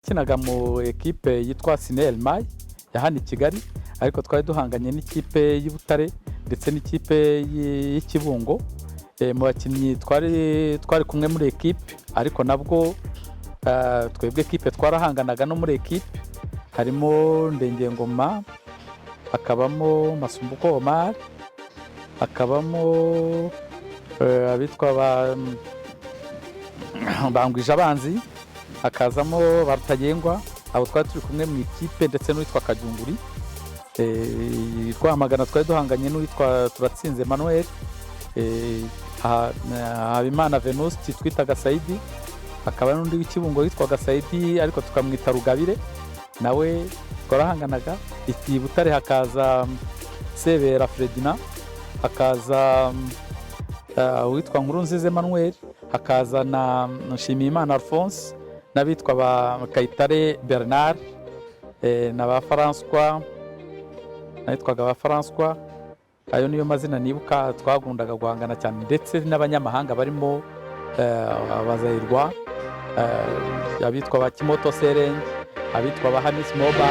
Nakinaga mu ekipe yitwa Sinel Mai ya hano i Kigali, ariko twari duhanganye n'ikipe y'i Butare ndetse n'ikipe y'i Kibungo. Mu bakinnyi twari kumwe muri ekipe, ariko nabwo twebwe ekipe twarahanganaga no muri ekipe, harimo Ndengengoma, hakabamo Masumbuko Omar, hakabamo abitwa ba Bangwije Abanzi, hakazamo ba Rutagengwa. Abo twari turi kumwe mu ikipe, ndetse n'uwitwa Kajyunguri. Rwamagana twari duhanganye n'uwitwa Turatsinze Emmanuel, Habimana Venuste twitaga Saidi, hakaba n'undi w'Ikibungo witwaga Saidi ariko tukamwita Rugabire, nawe twarahanganaga. I Butare hakaza Sebera Fredina, hakaza uwitwa Nkurunziza Emmanuel, hakaza na Nshimiyimana Alphonse n'abitwa ba Kayitare Bernard, na ba François, n'abitwaga ba François. Ayo niyo mazina nibuka twakundaga guhangana cyane, ndetse n'abanyamahanga barimo abazayirwa, abitwa ba Kimoto Serenge, abitwa ba Hamis Moba.